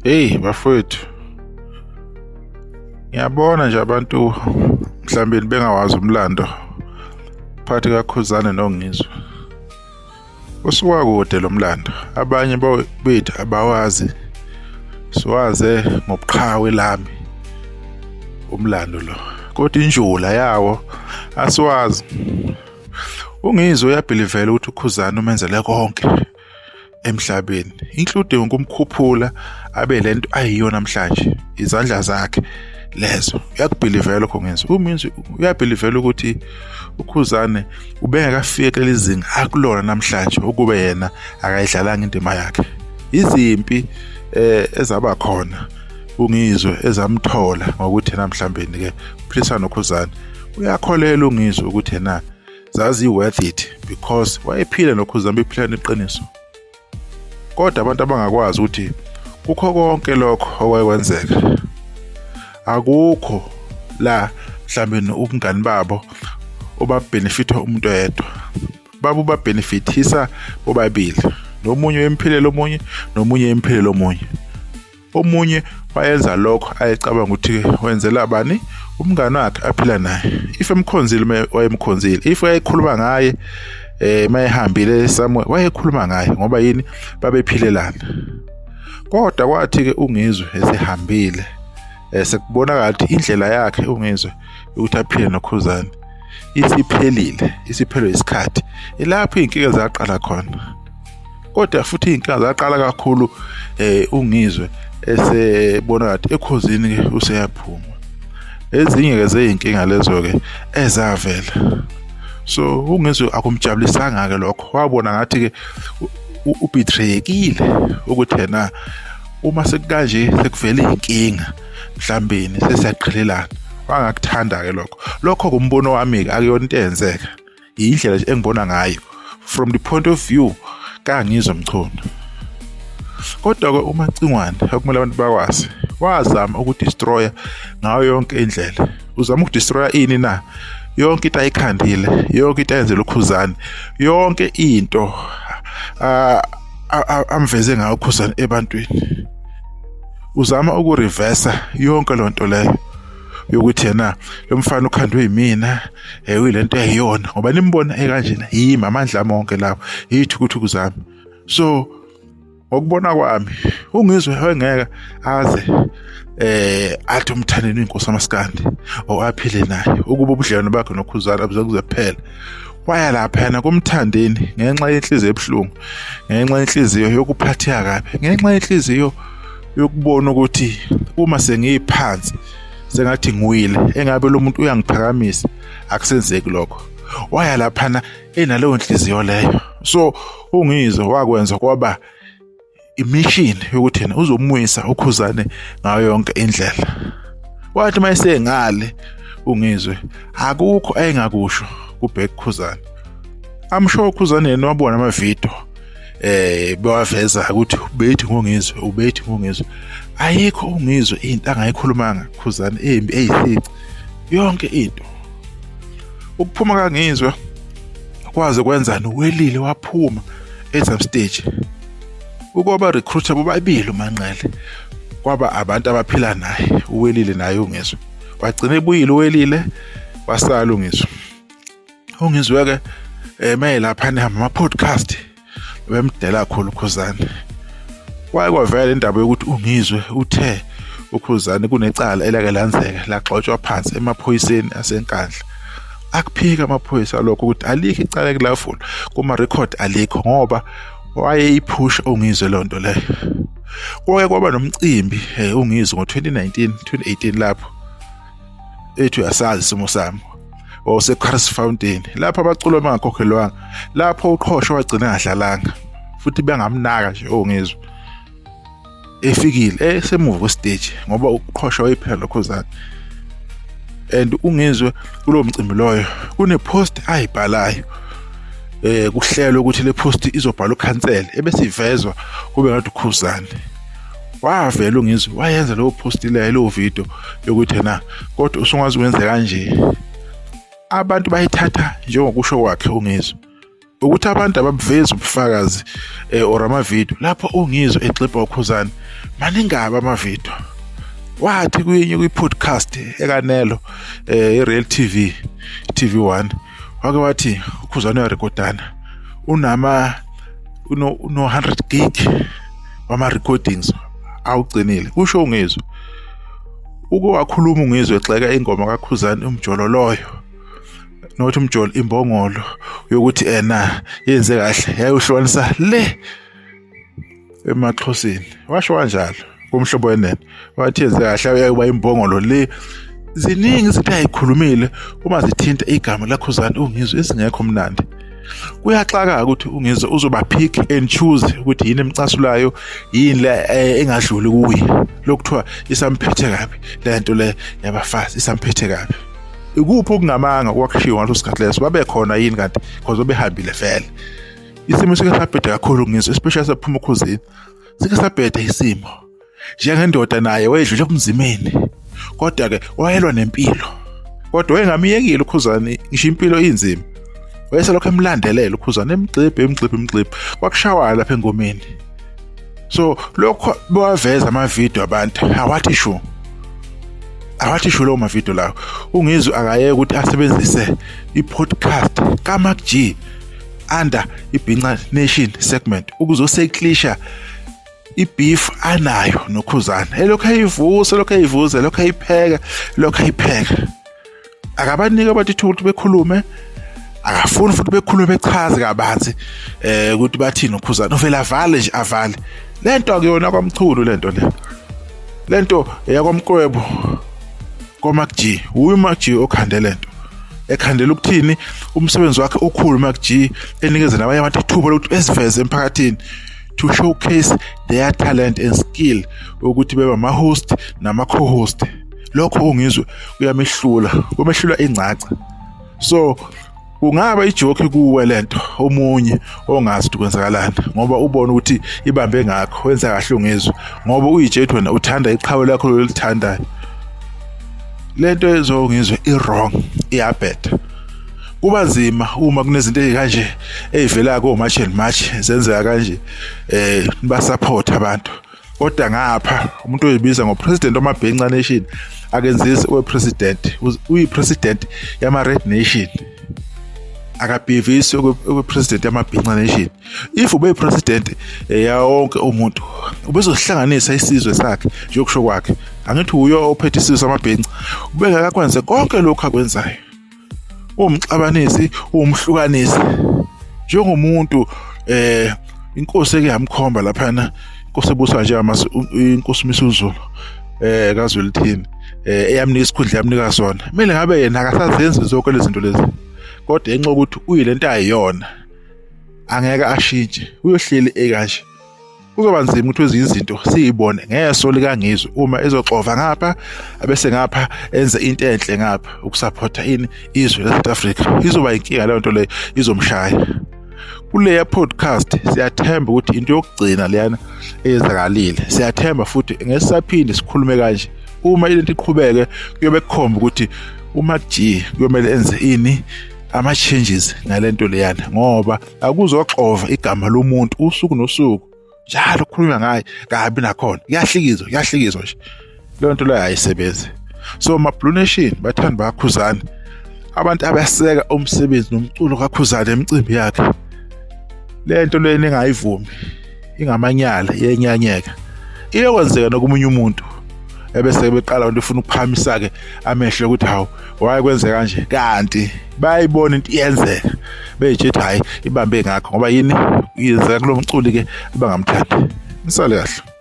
Hey bafowethu, ngiyabona nje abantu mhlawumbe bengawazi umlando phakathi kaKhuzane noNgizwe. Usuka kude lo mlando, abanye bethu abawazi, siwaze ngobuqhawe lami umlando lo, kodwa injula yawo asiwazi. UNgizwe uyabhilivela ukuthi uKhuzane umenzele konke emhlabeni, including ukumkhuphula abe lento ayiyo namhlanje, izandla zakhe lezo. Uyakubhilivela lokho Ngizwe. UNgizwe uyabhilivela ukuthi uKhuzane ubengekafike kuleli zinga akulona namhlanje ukube yena akayidlalanga indima yakhe. Izimpi ezaba khona uNgizwe ezamthola ngokuthi yena mhlawumbe ke uphilisa noKhuzane, uyakholelwa uNgizwe ukuthi yena zazi worth it because wayephila noKhuzane, bephila neqiniso. Kodwa abantu abangakwazi ukuthi kukho konke lokho okwakwenzeka, akukho la mhlawumbe ubungani babo obabenefitha umuntu oyedwa, babo babenefithisa bobabili, nomunye emphilelo omunye nomunye emphilelo omunye. Omunye wayenza lokho ayecabanga ukuthi wenzela bani, umngani wakhe aphila naye. If emkhonzile wayemkhonzile, if wayekhuluma ngaye mayehambile somewhere wayekhuluma ngaye, ngoba yini, babephilelana. Kodwa kwathi ke uNgizwe esehambile, sekubonakala ukuthi indlela yakhe uNgizwe ukuthi aphile noKhuzane isiphelile, isiphelwe isikhathi. Ilapho izinkinga zaqala khona. Kodwa futhi izinkinga zaqala kakhulu uNgizwe esebona ngathi ekhozini ke useyaphuma. Ezinye ke zeyinkinga lezo ke ezavela. So uNgizwe akumjabulisanga ke lokho, wabona ngathi ke ubetrayekile ukuthi yena uma sekukanje sekuvela inkinga mhlambeni sesiyaqhelelana. Wangakuthanda ke lokho. Lokho kumbono wami ke akuyona into eyenzeka, indlela nje engibona ngayo from the point of view kaNgizwe Mchunu. Kodwa ke uMacingwane okumele abantu bakwazi, wazama ukudestroya ngayo yonke indlela. Uzama ukudestroya ini na? Yonke into ayikhandile, yonke into ayenzela uKhuzane, yonke into amveze ngayo uKhuzane ebantwini. Uzama ukureversa yonke lonto leyo yokuthi yena lo mfana ukhandwe yimina, uyilento eyiyona, ngoba nimbona ekanjena yimi amandla ami onke lawo, yithukuthuku zami. So ngokubona kwami uNgizwe wengeke aze athi umthandeni inkosi amaskandi or aphile naye ukuba ubudlelwano bakhe noKhuzane abuze kuphela. Waya lapha yena kumthandeni ngenxa yenhliziyo ebuhlungu, ngenxa yenhliziyo yokuphatheka kabi, ngenxa yenhliziyo yokubona ukuthi uma sengiyiphansi sengathi ngiwile, engabe lo muntu uyangiphakamisa, akusenzeki lokho. Waya laphana enaleyo nhliziyo leyo. So uNgizwe wakwenza kwaba imission yokuthi yena uzomwisa uKhuzane ngayo yonke indlela. Wathi mayesengale uNgizwe akukho ayengakusho kubhek Khuzane. I'm sure uKhuzane yena wabona ama video bewaveza ukuthi ubethi ngoNgizwe, ubethi ngoNgizwe. Ayikho uNgizwe into angayikhulumanga Khuzane embi eyisici, yonke into. Ukuphuma kaNgizwe kwaze kwenzani, welile waphuma at some stage. Ukwaba recruiter bobabili uManqele kwaba abantu abaphila naye, uwelile naye uNgizwe. Wagcina ebuyile uwelile, wasala uNgizwe. UNgizwe ke mayelapha nihamba ama podcast bemdela kakhulu uKhuzane. Kwaye kwavela indaba yokuthi uNgizwe uthe uKhuzane kunecala elake lanzeka lagxotshwa phansi emaphoyiseni aseNkandla. Akuphika amaphoyisa lokho ukuthi alikho icala ekulavula kuma record, alikho, ngoba wayeyiphusha uNgizwe lonto leyo. Kwake kwaba nomcimbi uNgizwe ngo-2019 2018 lapho ethi uyasazi isimo sami, wawuse-Curries Fountain lapho abaculo bangakhokhelwanga, lapho uqhosho wagcina engadlalanga futhi bengamnaka nje uNgizwe efikile esemuva kwestage, ngoba uqhosho wayephela lokhuzane. And uNgizwe kulowo mcimbi loyo kune-post ayibhalayo, kuhlelwe ukuthi le post izobhalwa ukhansela ebese ivezwa kube ngathi uKhuzane. Wavela uNgizwe wayenza leyo post leyo, leyo video yokuthi yena kodwa usungazi wenze kanje. Abantu bayithatha njengokusho kwakhe uNgizwe. Ukuthi abantu ababuvezi ubufakazi or amavidiyo lapho uNgizwe egxibha uKhuzani, maningi amavidiyo. Wathi kuyinye kwi-podcast ekaNelo, i-Real TV, TV1, wake wathi uKhuzani uyarekhodana, unama uno 100 gig wama recordings awugcinile, kusho uNgizwe. Uke wakhuluma uNgizwe egxeka ingoma kaKhuzani umjolo loyo, nokuthi umjolo imbongolo yokuthi ena yenze kahle yayohlukanisa le emaXhoseni, washo kanjalo kuMhlobo Wenene, wathi yenze kahle yayoba imbongolo le. Ziningi izinto ayikhulumile uma zithinta igama laKhuzani uNgizwe ezingekho mnandi. Kuyaxaka ukuthi uNgizwe uzoba pick and choose ukuthi yini emcasulayo, yini le engadluli kuye, lokuthiwa isamphethe kabi lento le yabafazi, isamphethe kabi. Ikuphi okungamanga kwakushiwo ngaleso sikhathi leso? Babekhona yini kanti? Because babehambile vele. Isimo sike sabheda kakhulu Ngizwe, especially saphuma uKhuzini, sike sabheda isimo. Njengendoda naye wayedlula ebunzimeni, kodwa-ke wayelwa nempilo, kodwa wayengamiyekile uKhuzani ngisho impilo inzima, wayeselokhu emlandelela uKhuzani, emgxibhe emgxibhe emgxibhe, kwakushawana lapha engomeni. So lokho bawaveza amavidiyo abantu awathi shu, awathi shu lawo mavidiyo lawo. UNgizwe akayeke ukuthi asebenzise i-podcast kaMac G under iBhinca Nation segment ukuzoseklisha i-beef anayo noKhuzani, elokhu ayivusa, elokhu ayivusa, elokhu ayipheka, elokhu ayipheka. Akabanike abantu ithuba ukuthi bekhulume, akafuni futhi bekhulume bechaze kabanzi ukuthi bathini uKhuzani, uvela avale nje, avale. Lento akuyona kwaMchunu lento le, lento eyakwamqwebo koMac G. Uyu Mac G okhande lento, ekhandela ukuthini umsebenzi wakhe ukhulu Mac G, enikeze nabanye abantu ithuba lokuthi beziveze emphakathini to showcase their talent and skill ukuthi bebe ama-host nama-co-host. Lokho uNgizwe kuyamehlula, kumehlula ingcaca. So kungaba i-joke kuwe lento, omunye ongazi ukuthi kwenzakalani, ngoba ubona ukuthi ibambe ngakho, wenza kahle uNgizwe, ngoba uyijethi wena uthanda iqhawe lakho lolithandayo. Lento ezongizwe i-wrong, iyabheda. Kuba nzima uma kunezinto ezikanje ezivela ko March and March zenzeka kanje, ba-support abantu, kodwa ngapha umuntu oyibiza ngo-president wamabhinca nation akenzisi owe-president, uyi-president yama-red nation, akabhivisi okwe-president yamabhinca nation. If ube president yawonke umuntu, ubezohlanganisa isizwe sakhe njengokusho kwakhe, angithi uyo ophethe isizwe samabhinca, ubengeke akwenze konke lokhu akwenzayo. Uwumxabanisi, uwumhlukanisi, njengomuntu inkosi eke yamkhomba laphana, inkosi ebusa njengamase, inkosi Misuzulu kaZwelithini, eyamnika isikhundla, yamnika sona, kumele ngabe yena akasazenzi zonke lezi zinto lezi, kodwa enxa ukuthi uyilento ayiyona angeke ashintshe, uyohleli ekanje. Kuzoba nzima ukuthi ezinye izinto siyibone ngeso likaNgizwe uma ezoxova ngapha abese ngapha enze into enhle ngapha ukusupporta ini izwe le-South Africa. Izoba inkinga leyo nto leyo, izomshaya. Kuleya podcast siyathemba ukuthi into yokugcina leyana eyenzakalile, siyathemba futhi ngesisaphinde sikhulume kanje. Uma ilento iqhubeke, kuyobe kukhomba ukuthi uMac G kuyomele enze ini ama-changes ngalento leyana, ngoba akuzoxova igama lomuntu usuku nosuku njalo kukhulunywa ngaye kabi, nakhona kuyahlikizwa, kuyahlikizwa nje, leyo nto leyo ayisebenzi. So ma-Blue Nation, bathandi bakaKhuzani, abantu abaseka umsebenzi nomculo kaKhuzani emicimbi yakhe, le nto lena engayivumi ingamanyala, iyenyanyeka, iyokwenzeka nokumunye umuntu, ebese beqala abantu befuna ukuphakamisa-ke amehlo ukuthi hawu, waye kwenzeka kanje, kanti bayayibona into iyenzeka, beyitshethi hhayi ibambe ngakho, ngoba yini yenzeka kulo mculi-ke abangamthandi. Nisale kahle.